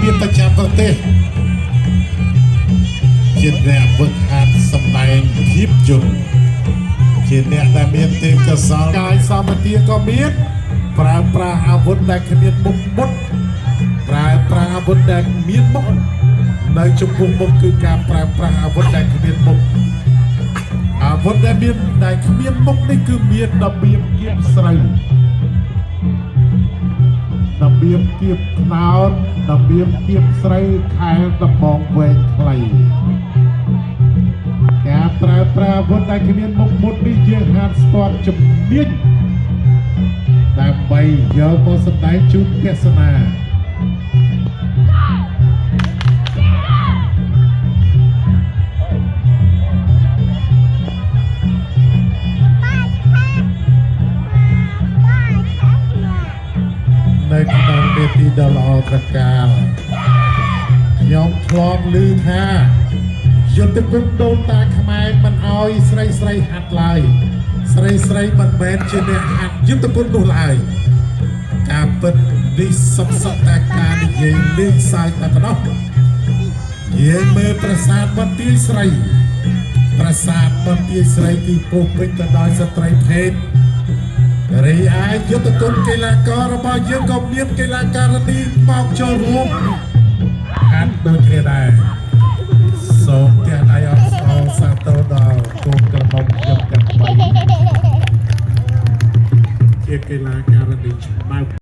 របៀបប្រចាំប្រទេសជាអ្នកវឹកហាត់សម្ដែងភាពយន្តជាអ្នកដែលមានទេពកោសល្យកាយសម្បទាក៏មានប្រើប្រាស់អាវុធដែលគ្មានមុខមុតប្រើប្រាស់អាវុធដែលមានមុខនៅចំពោះមុខគឺការប្រើប្រាស់អាវុធដែលគ្មានមុខអាវុធដែលមានដែលគ្មានមុខនេះគឺមានរបៀបគៀបស្រូវ របៀបគៀបខ្នោតរបៀបគៀបស្រូវខែលដំបងវែងខ្លីការប្រើប្រាស់អាវុធដែលគ្មានមុខមុតនេះយើងហាត់ស្ទាត់ជំនាញដើម្បីយកមកសម្ដែងជូនទស្សនានៅក្នុងនាទីដ៏ល្អត្រកាលខ្ញុំធ្លាប់ឮថាយុទ្ធគុណដូនតាខ្មែរមិនអោយស្រីស្រីហាត់ឡើយស្រីស្រីមិនមែនជាអ្នកហាត់យុទ្ធគុណនោះឡើយការពិតនេះសុខសត្វតែការនិយាយលេងសើចតែប៉ុណ្ណោះយើងមើលប្រាសាទបន្ទាយស្រី ប្រាសាទបន្ទាយស្រីគឺពោរពេញទៅដោយស្ត្រីភេទ រីឯយុទ្ធគុណកីឡាកររបស់យើងក៏មានកីឡាការិនីមកចូលរួមហាត់ដូចគ្នាដែរ។